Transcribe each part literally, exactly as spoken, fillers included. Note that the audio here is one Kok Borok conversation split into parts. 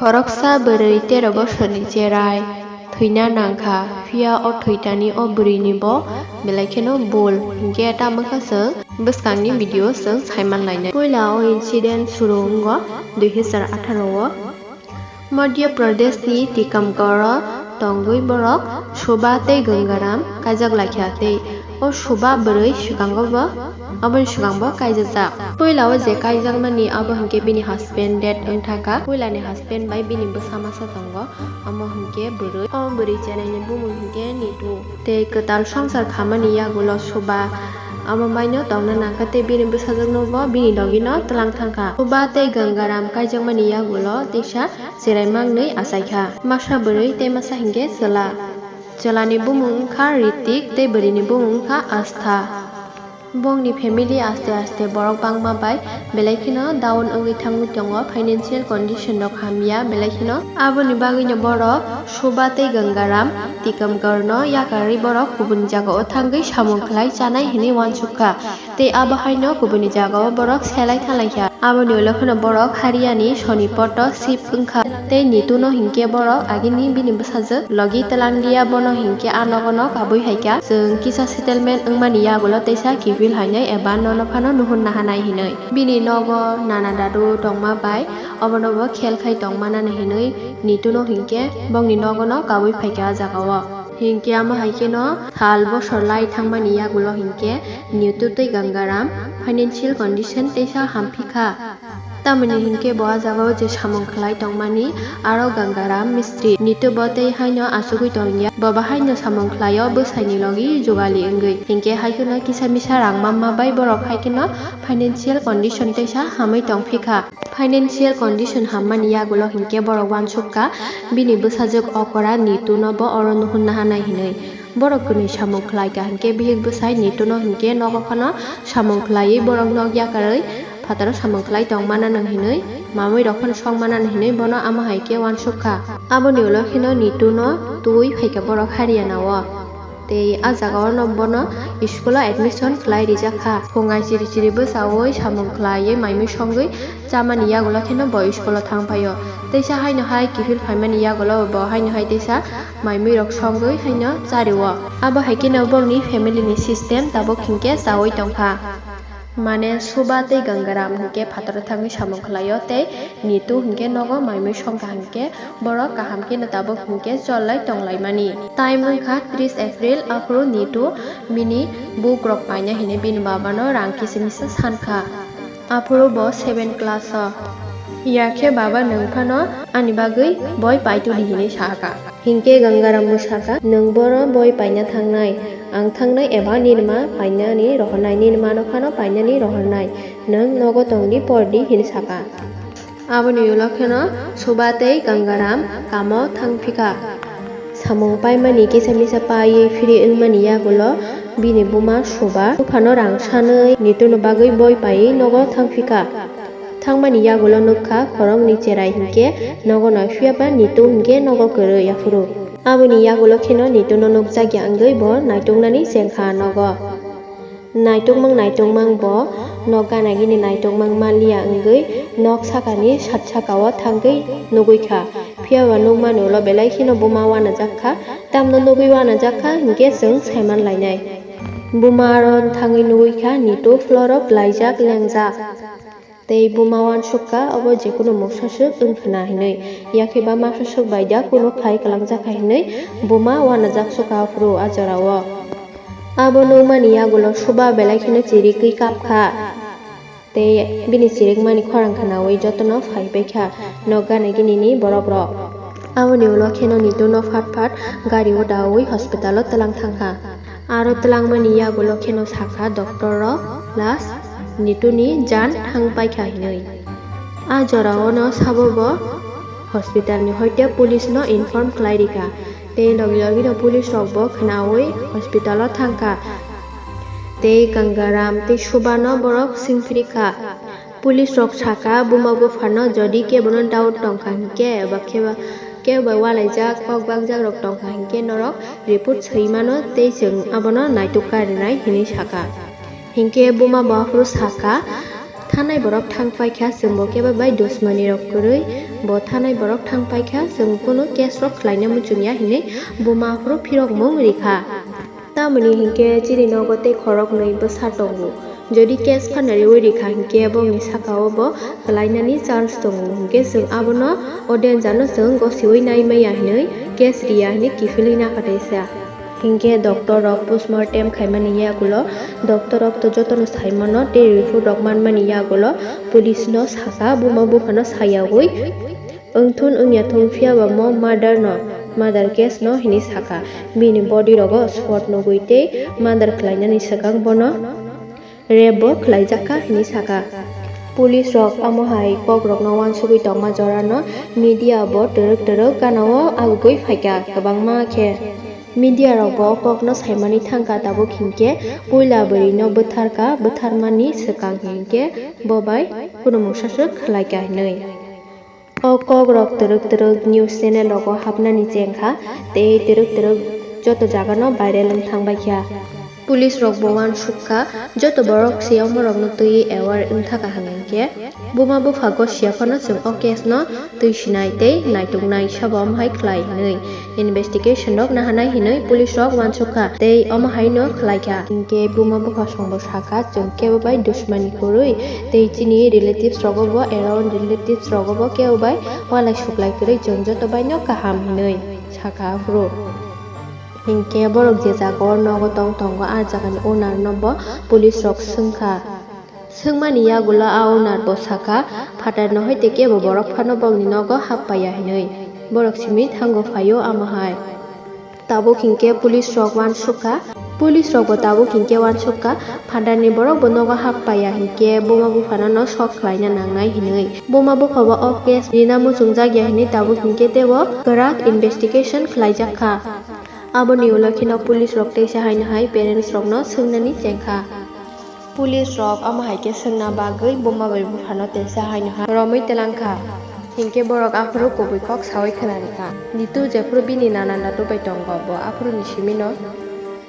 Khoroksa bwrwi tero bosorni cherai thwina nangkha, phiya o thwitani o bwrwini bo belai kheno bul, hinkhe tamo kha chwng bwskangni video chwng saiman lainai. Puila o incident suru wngo dui hazar atharo o. Madhya Pradeshni Tikamgarh o tongwi borok Shobha tei Gangaram kaijak laikha tei o Shobha bwrwi swkango bo, aboni swkango bo kaijakjak. Puila o je kaijakmani abo hinkhe bini husband dead wngthaka. Puilani husband bai bini bwsa masa tongo, amo hinkhe bwrwi. O bwrwi cheraini bumung hinkhe Nitu. Tei kwtal swngchar khamani yagulo Shobha amo baino tongna nangkha tei bini bwsajwkno bo bini logino twlang thangkha. Shobha tei Gangaram kaijakmani yagulo teisa cherai mangnwi achaikha. Masa bwrwi tei masa hinkhe chwla. Chwlani bumung wngkha Ritik tei bwrwini bumung wngkha Astha. Bongni family aste aste borok bangma bai belai kheno down wngwi thangwi tongo, financial condition rok hamya belai kheno. Aboni bagwino borok Shobha tei Gangaram Tikamgarhno yakarwi borok kubuni jagao thangwi samung khlai chanai hinwi uansukha. Tei abo haino kubuni jagao borok selai thanglaikha. Aboni ulo kheno borok Hariyani Sonipat o shift wngkha. Tei Nituno hinkhe borok agini bini bwsajwk logi twlanglia, bono hinkhe a nogono kabui phaikha. Chwng kisa settlement wngmani yagulo teisa kiphil hainai eba nono phano nuhur nahanai hinwi. Bini nogo nana dadu tongma bai obono bo khel khai tongmanani hinwi Nituno hinkhe bongni nogono kabui phaikha a jagao. Hinkhe amo hai kheno sal bosor lai thangmani yagulo hinkhe Nitu tei Gangaram financial condition teisa hamphikha. Tamoni hinkhe bo a jagao je samung khlai tongmani aro Gangaram mistri Nitu bo tei haino achugwi tongya. Bo bo haino samung khlaio bwsaini logi jugali wngwi. Hinkhe hai kheno kisa misa rang mamma bai borok hai kheno financial condition teisa hamwi tongphikha. Financial condition hammani yagulo hinkhe borok uansukha bini bwsajwk okra Nituno bo oro nuhur nahanai hinwi. Borok kwnwi samung khlaikha hinkhe bihik bwsai Nituno hinkhe nogo phano samung khlaiwi borok nok yakarwi phataro samung khlai tongmana nang hinwi, mamwi rok phano songmana nang hinwi bono amo hai khe uansukha. Aboni ulo kheno Nituno twiwi phaikha borok Hariyana o. Tei a jagao no bono school o admission khlai rijak kha. Phungai chiri chiri bwchaui samung khlaiwi maimui songwi chamani yagulo kheno bo school o thang phaio. Teisa haino hai kiphil phaimani yagulo bo haino hai teisa maimui rok songwi haino chario. Abo hai kheno bongni family ni system tabuk hinkhe chaui tongkha. Mane Shobha tei Gangaram hinkhe phataro thangwi samung khlaio tei Nitu hinkhe nogo maimui songkha hinkhe borok kaham kheno tabuk hinkhe chollai tonglaimani. Time wngkha tris April, aphuru Nitu bini buk rok paina hinwi bini babano rang kisa misa sankha. Aphuru bo seven class o. Yakhe baba, nwng phano ani bagwi boi paitudi hinwi sakha. Hinkhe Gangaram bo sakha, nwng boro boi paina thangnai, ang thangnai eba nini ma painani rohornai, nini mano phano painani rohornai, nwng nogo tongdi pordi hinwi sakha. Aboni ulo kheno Shobha tei Gangaram kamo thangphikha. Samung paimani kisa misa paiwi free wngmani yagulo bini buma Shobha buphano rang sanwi Nituno bagwi boi paiwi nogo thangphikha. Thangmani yagulo nukha khoroknwi cherai hinkhe nogo no, phiyaba Nitu hinkhe nogo kwrwi aphuru. Aboni yagulo kheno Nituno nukjakya wngwi bo naituknani chengkha nogo. Naitukmang naitukmang bo nok gana gini naitukmang manliya wngwi nok sakani sat sakao thangwi nugwi kha. Phiyaba nukmani ulo belai kheno buma uanajak kha. Tamno nugwi uanajak kha hinkhe chwng saiman lainai. Buma aro thangwi nugwi kha Nitu floor o plaijak lengjak. Tei buma uansukha obo jekunu mungsa swk wngkhwna hinwi, yakhe ba masa swk bai da kunu khai kwlangjakha hinwi buma uanajak sukha aphuru a jorao. Abo nukmani yagulo Shobha belai kheno chirigwi kapkha. Tei bini chirikmani khorang khwnawi jotono phaibaikha nok gana ginini borokrok. Aboni ulo kheno Nituno phat phat gari o daui hospital o twlang thangkha. Aro twlangmani yagulo kheno sakha doctor rok, plus Nituni jan thang paikha hinwi. A jorao no sabo bo hospital ni hoite police no inform khlai rikha. Tei logi logi no police rok bo khwnawi hospital o thangkha. Tei Gangaram tei Shobha no borok swngphirikha. Police rok sakha, buma buphano jodi kebono doubt tongkha hinkhe eba khe-, kebo bai ualaijak, kok bakjak rok tongkha hinkhe norok report swimano tei chwng abono naituk karinai hinwi sakha. Hinkhe buma bo aphuru sakha, Thanai borok thang paikha, chwngbo kebo bai dusmani rok kwrwi. Bo thanai borok thang paikha, chwng kunu case rok khlaina muchungya hinwi buma aphuru phirokmung rikha. Tamoni hinkhe chini nogo tei khoroknwi bwsa tongo. Jodi case phano riwi rikha hinkhe bongni sakao bo kwlainani chance tongo, hinkhe chwng abono o danger no chwng gosiwi nai maya hinwi case riya hinwi kiphilwi nakha teisa. Hinkhe doctor rok postmortem khaimani yagulo doctor rok to jotono saimano tei report rok manmani yagulo police no sakha buma buphano sayagwi wngthun wngya thung phiyaba mo murder no, murder case no hinwi sakha. Bini body rogo spot nugwi tei murder khlainani swkang bono rape bo khlaijakha hinwi sakha. Police rok omo hai kokrokno uansugwi tongma jorano media bo twrwk twrwk ganao agugwi phaikha kwbangma khe. Media rok bo kokno saimani thangkha, tabuk hinkhe puila bwrwino bwtharkha, bwtharmani swkang hinkhe bo bai kunu mungsa swk khlaikha hinwi. O kokrok twrwk twrwk news channel rogo hapnani chengkha tei twrwk twrwk joto jagano viral wng thangbaikha. Police rok bo uansukha, joto borok se omorokno twiwi aware wngthaka hwnwi hinkhe buma bupha gosiya phano chwng o case no twi sinai tei naituknai sabo omo hai khlai hinwi investigation rok naharnai hinwi police rok uansukha tei omo haino khlaikha. Hinkhe buma bupha songbo sakha, chwng kebo bai dusmani kwrwi tei chini relatives rogo bo, around relatives rogo bo kebo bai walai suklai kwrwi, chwng joto baino kaham hinwi sakha aphuru. Hinkhe borok je jaga o nogo tong tongo, a jagani owner no bo police rok swngkha. Swngmani yagulo a owner bo sakha, phatar no hai tei kebo borok phano bongni nogo hap paiya hinwi. Borok simi thango phaio amo hai. Tabuk hinkhe police rok uansukha. Police rok bo tabuk hinkhe uansukha, phatarni borok bo nogo hap paiya hinkhe buma buphano no sok khlaina nangnai hinwi. Buma bupha bo o case rina muchungjak ya hinwi tabuk hinkhe teibo kwrak investigation khlaijakha. Aboni ulo kheno police rok teisa haino hai parents rokno swngnani chengkha. Police rok omo hai khe swngna bagwi buma bai buphano teisa haino hai romwi twlangkha. Hinkhe borok aphuru kubui kok sawi khwnarikha. Nitu jephuru bini nana dadu bai tongo, bo aphuruni simino.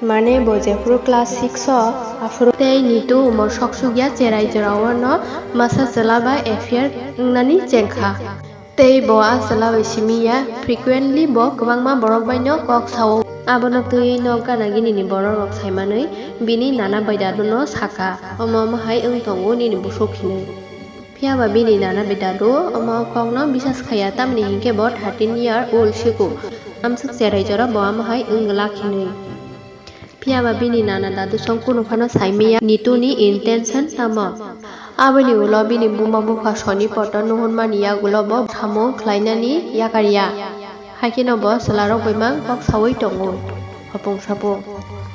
Mane bo jephuru class six o aphuru tei Nitu umor sok sukya cherai jorao no masa chwla bai affair wngnani chengkha. Tei bo a chwla bai simi ya, frequently bo kwbangma borok bai no kok sao. Abono twiwi nok gana gini ni borok rok sai manwi bini nana bai dadu no sakha, omo omo hai wng tongo nini busuk hinwi. Phiya ba bini nana bai dadu omo kok no bisas khaiya, tamni hinkhe bo thirteen year old siku. Amswk cherai jora bo omo hai wng glak hinwi. Phiya ba bini nana dadu song kunu phano sai manya Nitu ni intention tamo. Aboni ulo bini buma bupha soni poto nuhunmani yagulo bo samung khlainani yakarya. Haikhe no bo chwla rok bai mang kok sawi tongo. Hopung sapung.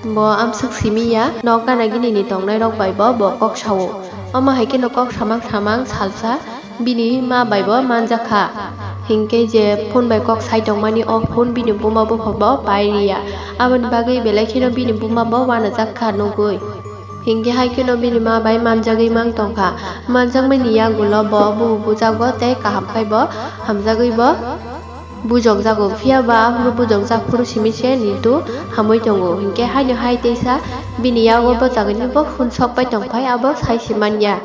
Bo amswk simi ya, nok gana gini ni tongnai rok bai bo, bo kok sao. Omo hai kheno kok samang samang salsa bini ma bai bo manjak kha. Hinkhe je phone bai kok sai tongmani, o phone bini buma bupha bo pai ri ya. Aboni bagwi belai kheno bini buma bo uanajak kha nugwi. Hinkhe hai kheno bini ma bai manjagwi mang tong kha. Manjakmani yagulo bo bubu bujago tei kaham khai bo hamjagwi bo bujokjago. Phiya ba aphuru bujokjak phuru simi se Nitu hamwi tongo. Hinkhe haino hai teisa bini yago bwchagwini bo phone sok pai tong phai, abo sai se man ya.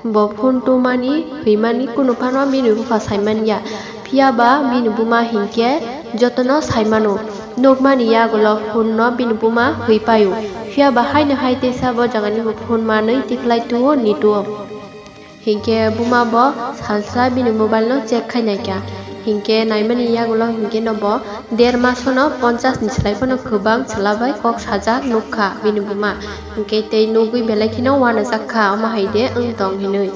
Bo phone tumani, hwimani kunu phano bini bupha sai man ya. Phiya ba bini buma hinkhe jotono sai mano. Nukmani yagulo phone no bini buma hwi paio. Phiya ba haino hai teisa bo jagani bo phone manwi tikhlai tuo Nitu o. Hinkhe buma bo salsa bini mobile no check khai naikha. Hinkhe naimani yagulo hinkhe no bo der masono ponchas ni slai phano kwbang chwla bai kok sajak nukha bini buma. Hinkhe tei nugwi belai kheno uanajak kha, omo hai de wng tong hinwi.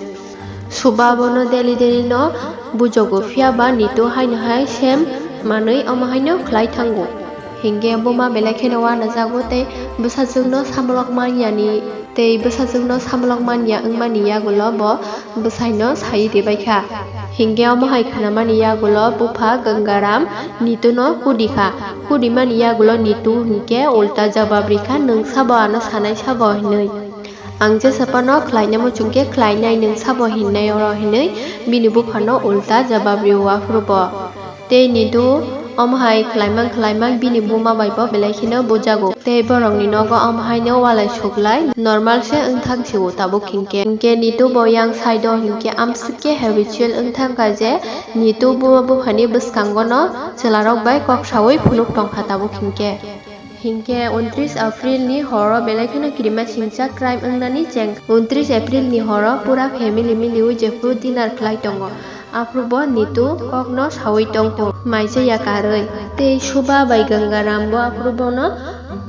Suba bono daily daily no bujogo, phiya ba Nitu haino hai same manwi omo haino khlai thango. Hinkhe buma belai kheno uanajago tei bwsajwk no samlok manya ni, tei bwsajwk no samlok manya wngmani yagulo bo bwsai no sai ribai kha. Hinkhe omo hai khwnamani yagulo bupha Gangaram Nitu no kudi kha. Kudimani yagulo Nitu hinkhe ulta jawab rikha, "Nwng sabo ano sanai sabo?" hinwi. "Ang jesa phano khlaina muchung khe khlainai, nwng sabo hinnai oro?" hinwi bini buphano ulta jawab rio aphuru bo. Tei Nitu Omo hai khlaimang khlaimang bini buma bai bo belai kheno bujago. Tei borokni nogo omo haino walai suklai normal se wngthang sio tabuk hinkhe. Hinkhe Nitu bo yang side o hinkhe amswk khe habitual wngthang kha je Nitu buma buphani bwskango no chwlarok bai kok saui phunuk tongkha tabuk hinkhe. Hinkhe untris April ni horo belai kheno kirima singcha crime wngnani cheng. Untris April ni horo pura family miliui jephuru dinner khlai tongo. Aphuru bo Nitu kokno saui tongkho, maisaya karwi. Tei Suba bai Gangaram bo aphuru bono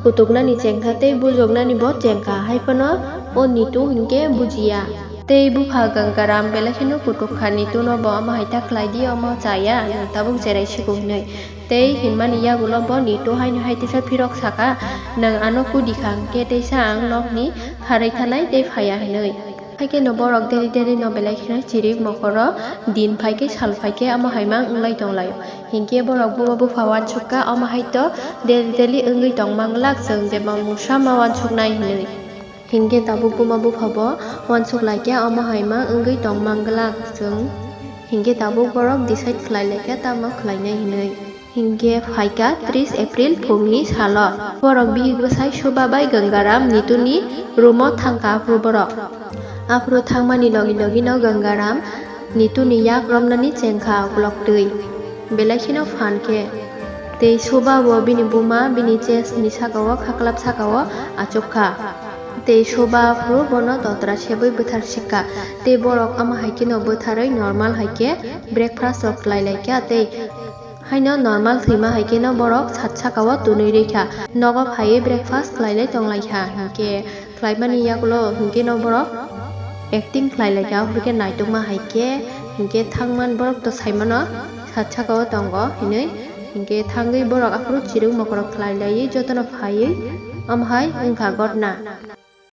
kutuknani chengkha tei bujoknani bo chengkha, hai phano o Nitu hinkhe bujiya. Tei bupha Gangaram belai kheno kutuk kha, Nitu no bo omo hai ta khlai di, omo chaya, nwng tabuk jerai sigo hinwi. Tei hinmani yagulo bo Nitu haino hai teisa phirok saka, "Nwng ano kudi kha hwnkhe teisa ang nokni kharwi thanai tei phaiya," hinwi. Haikhe no borok deri deri no belai kheno chirik mokoro din phaikhe sal phaikhe omo hai mang wnglai tonglaio. Hinkhe borok buma bupha uansukha omo hai to deri deri wngwi tong mang glak chwng jeba mungsa ma uansuknai hinwi. Hinkhe tabuk buma bupha bo uansuk laikhe omo hai mang wngwi tong mang glak chwng. Hinkhe tabuk borok decide khlai laikha tamo khlainai hinwi. Hinkhe phaikha tris April phungni salo. Borok bihik bwsai Suba bai Gangaram Nituni room o thangkha aphuru borok. Aphuru thangmani logi logi no Gangaram Nituni yak romnani chengkha uklok twi. Belai kheno phan khe. Tei Suba bo bini buma bini chest ni saka o khaklap saka o achuk kha. Tei Suba aphuru bono totra sebwi bwthar sikha. Tei borok omo hai kheno bwtharwi normal hai khe breakfast rok khlai laikha tei Haino normal thwima hai kheno borok sat saka o twnwi rwkha. Nogo phaiwi breakfast khlailai tonglaikha. Hinkhe khlaimani yagulo hinkhe no borok acting khlailaikha. Hinkhe naitokma hai khe hinkhe thangman borok to saimano sat saka o tongo hinwi. Hinkhe thangwi borok aphuru chirung mokorok khlailaiwi jotono phaiwi omo hai wngkha gotna.